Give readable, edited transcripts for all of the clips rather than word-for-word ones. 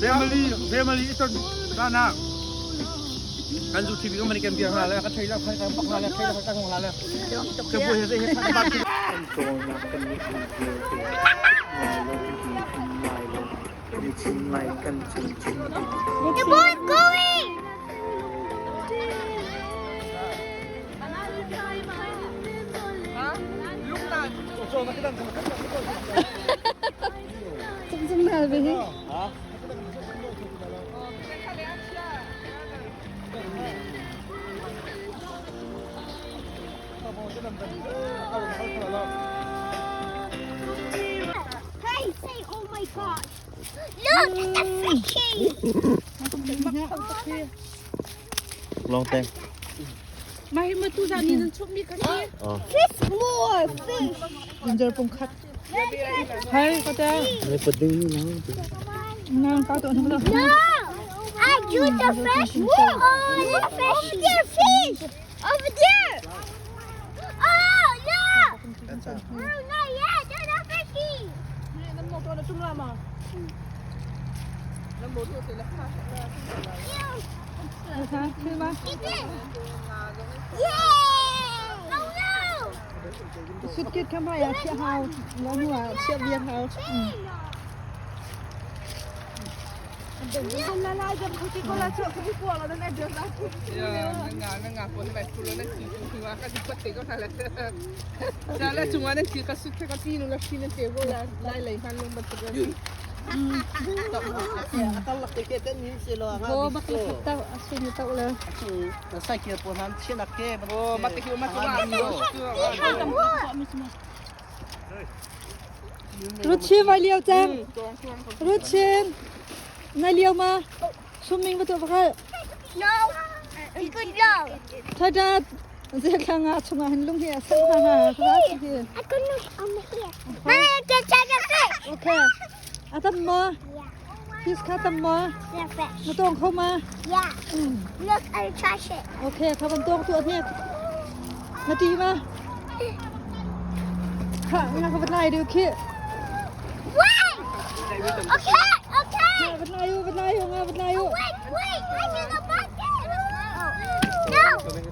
Family family iton sana kan zu TV kan kan biar la ka thei la khai kan pak la thei la kan la la ka bu he he kan bak Kan cawnnak kan i hmuh vialte ngai lo miphun ngai lo miphun ngai kan chungchung ding. The boat going! Hey, say, oh my god. Look at the fishy! Longte. Mah hi tu zan ni nan chuk mi ka si. Fish more fish. Ginger pung khat. Hai ka ta. May pwede na. Nang ka to No! I do the fish. Oh, the fish. Over there, fish. Over there. Oh, no. Oh, not yet. They're not fishy. Eat this. Yeah. Oh, no. Sut kit kha mai a chia hau. Lo mu a chia vian hau. Bo bak le khat ta asu ni ta ula. Ruchi vai liao chang. Ruchi nai liao ma. Swimming va tu va No. Good job. Thada ze thla nga chunga hin lung hi a sang ha ha ha hi. I can look over here. Mommy, I can check a fish. Okay. Atam ma. Yeah. Fish kha tam ma. The fish. Na tong kho ma. Yeah. Look, I trash it. Okay, kha ban tong tu ne. Na ti ma. Kha nga kha bat lai du khi. Wait! Okay, okay. Bat lai u bat lai u nga bat lai u. Wait, wait. I need a bucket. No,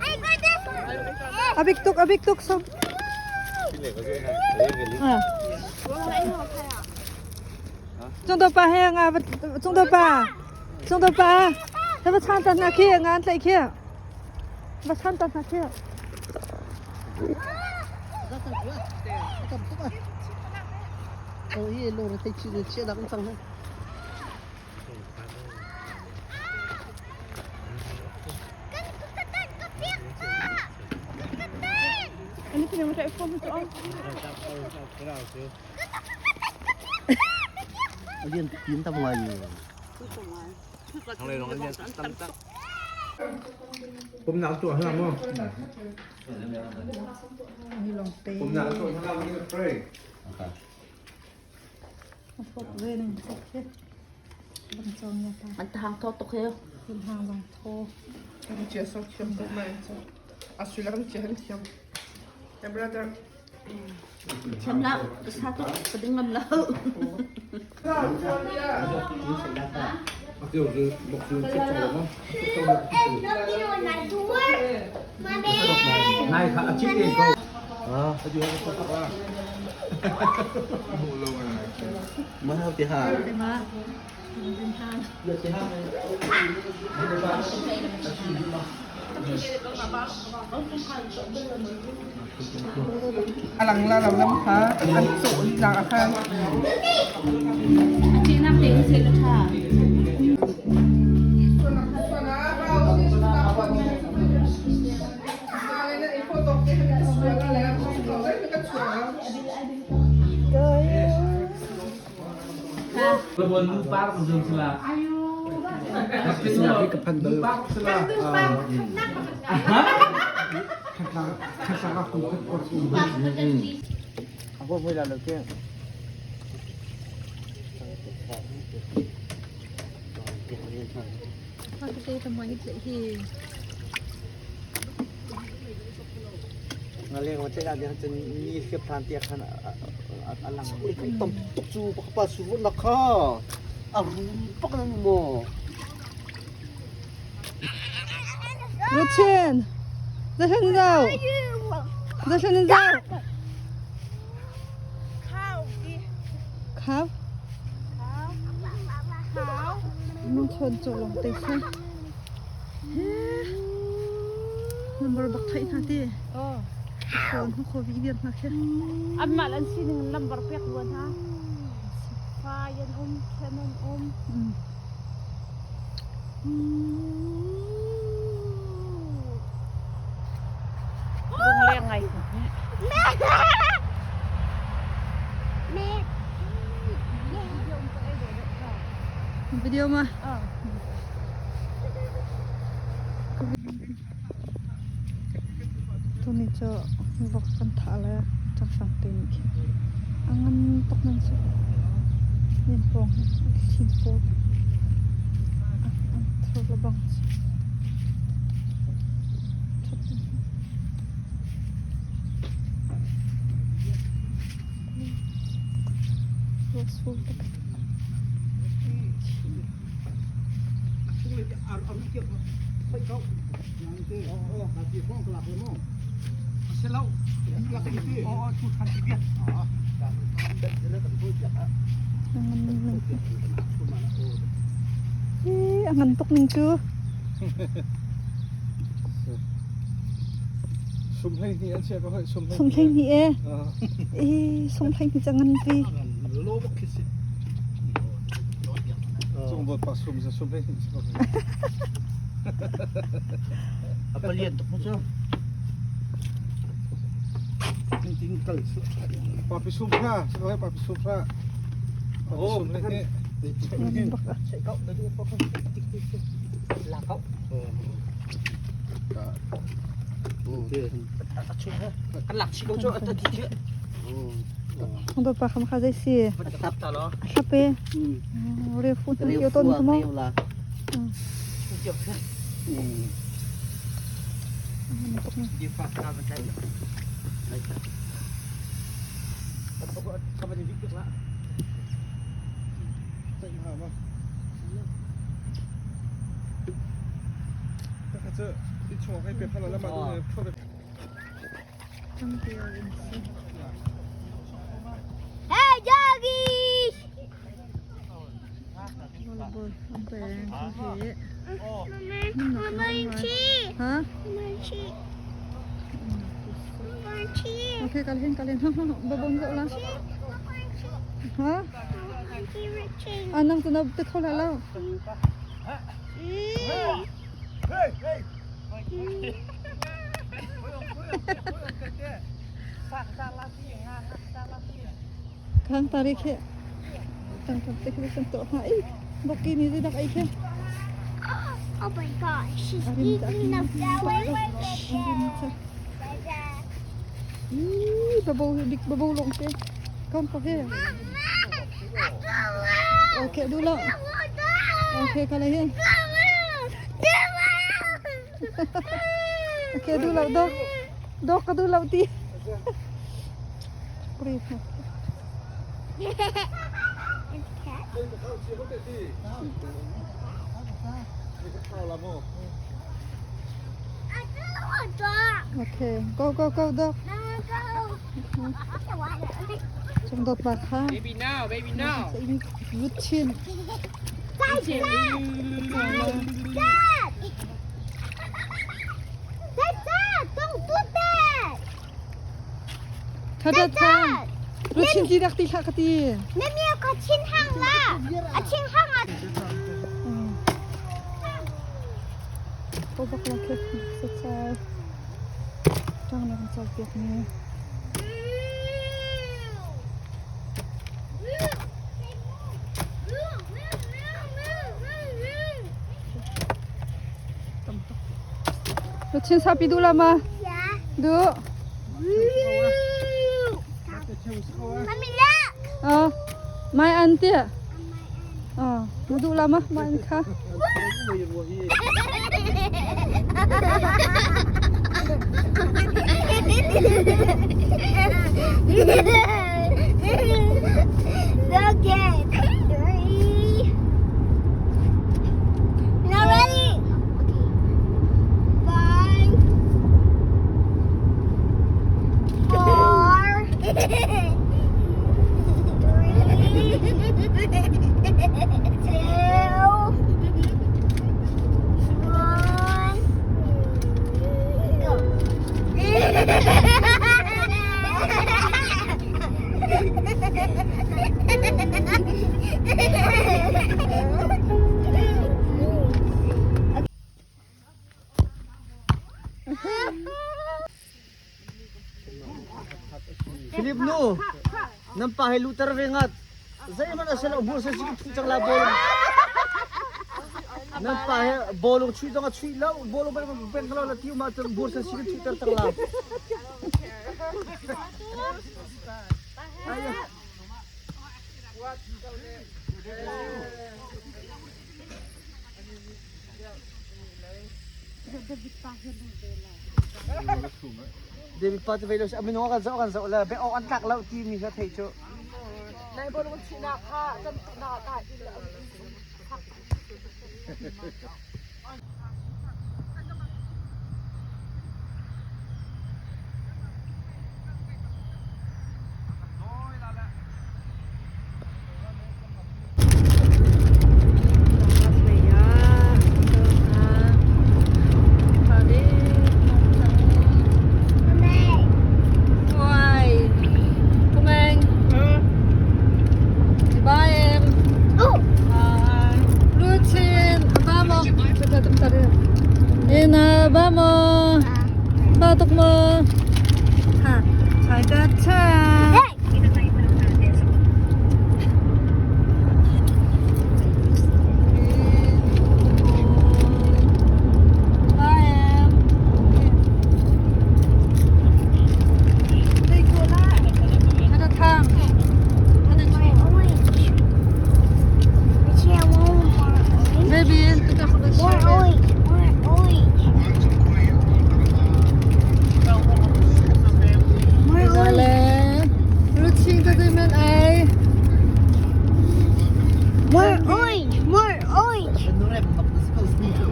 I got this one. Abik tuk abik tuk som. À. Chúng tôi pa he nga chúng tôi pa. Chúng tôi pa. Thế mà chan tan na kia nga an tlai kia. Ma chan tan na kia. Pum nak tu ha mo. Pum nak tu ha mo ni pray. An tahang to tuk he. Thiam la, sa tuk ka ding ngam lo. And knocking on my door. Mommy. Nai kha a chip in ko. Alang la lam lam kha an so la kha. Chi nak te se la tha. Ka phan bal. Ako mo lalo ke. Ngaleng wa che ya cun ni ke phan tia khan alang. Tam tuk chu pa su na kha. A rum pak na mo. Ruchin, 在上走，在上走。Khao. Mun chon cho long te sa. Number bak thai na ti. Oh. Chon hu kho vi vian na khe. Anmah le an sining in lambar pek rua hna. Fai an um, khen an um. Lungleng ngai ko. Video ma. Tuni cu vok kan thah le cangfang te nih khin a ngan tuk nan si. Nin pawng hi thin pawl an thur le bang si. Ruah tuk. A ngan tuk ning cu. Sum hlei hnih an chia ko hoi sum hlei. Sum hlei hnih e. E sum hlei hnih ca ngan pi. Cung bot pa sum sum hlei hnih si ko. A palian tuk mu cu. Papi sum ra, si papi sum ra. Oh, sum hlei hnih. Kan lak chih ko cu a ti khi. Hong pa kham kha zai si. Hlap e. Re fu tu yo ton mo. Hey doggies! Ha? Okay, kalhin kalhin. Babong zo la. Ha? Anang tu na te khola la. Khang tarik he. Tang tang te khe to ha i. Baki ni dak ai khe. Oh my gosh, she's eating the flower. Ih, babaw dik babaw long te. Kom ko he. Okay, dulo. Okay, kalahin. Okay, dulo dok. Dok ka dulo ti. Pri. Okay, go go go dok. Chung dot ba kha. Baby now, baby now. Vut chin. Dad! Dad! Dad! Dad! Don't do that! Tha tha tha. Vut chin ti dak ti kha ka ti. 妹妹可清汤了，啊清汤啊！ Ko bak la khe sa chai. Tang na kan chal piak ni. Luchin sapi duh la ma? Duh. Mami, look. Ah, mai an tia. Ah, na duh la ma? Mai an kha. Okay, three. Now ready? Okay. 5, 4, 3, 2, 1, go. Philip nu, nan pa he luter ve ngat. Zeihmanh a si lo, bur se si thu cang la bawlung. Nan pa he bawlung chuih zong a chuih lo, bawlung bel beng lo la tiu ma cun bur se si thu ter cang la. David pa cu vei lo si a minung a kan zoh kan zoh le bia awk an tlak lo ti mi kha thei cu. Nai bawlung chuihnak kha kan tuknak ah ka in Ina, vamos. Batok mo. Ha, cha. Baby, More orange, more orange. More orange. Luchin ka men ay. More orange, more orange.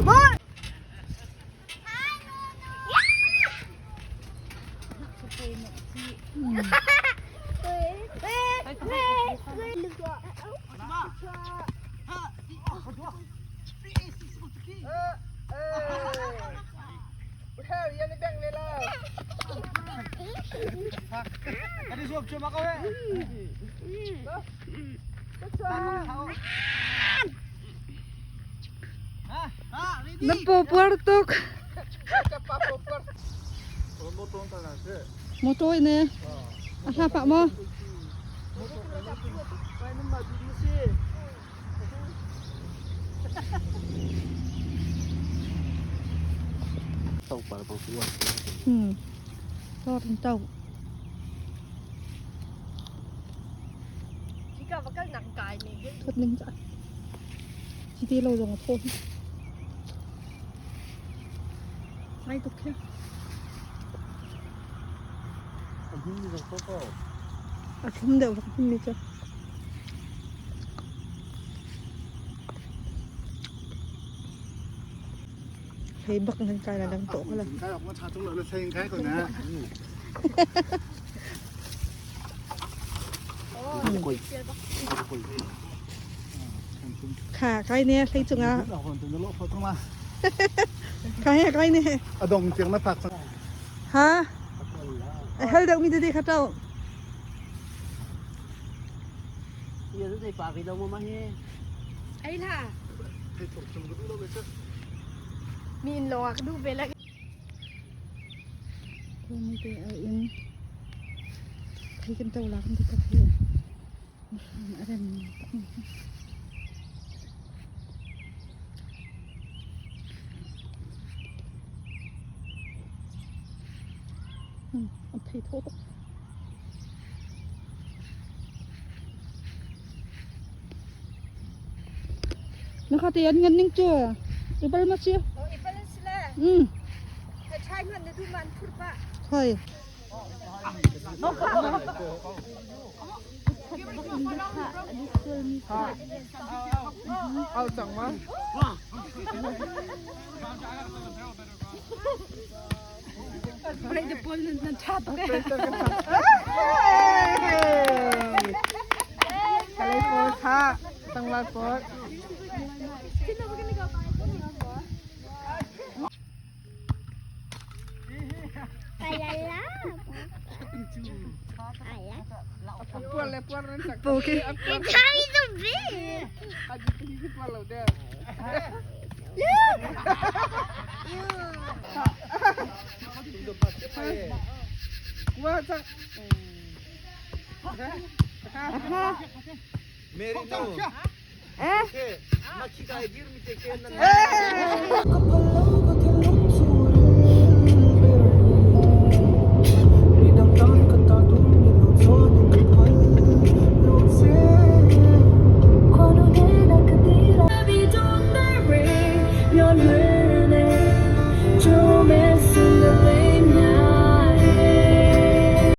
More. Napopuartok. Motor ini. Apa pak mo? Tor tau. Thot ning cha. Chi ti lo zong tho. Sai tuk khe. A thlum deuh bak mi chu. Hei bak nan kai la dang to khala. Kai ok ma cha tung lo le seng kai ko na. Kha kai ne hlei chunga. Kai he kai ne. Adong tiang na phak Ha? Ai hal deuh mi tete kha tau. Ai la. Mi in lo ak du ve la. Mi te ai in. Thei kan tau la kan ti ka phi. Arem tak ni. An thei thaw tuk. Na kha te an ngan ning cu. Ibal ma si? Oh, ibal si le. Thai man na du man phur pa. Thai. Au cang ma. Kalay po tha tangla po. Palala. Puar le puar nan sak. Okay. It's how is so big. Puar lo de. Wa cang. Mary no. Eh? Makita dir mi te ken nan. Kapalo ka thinlung.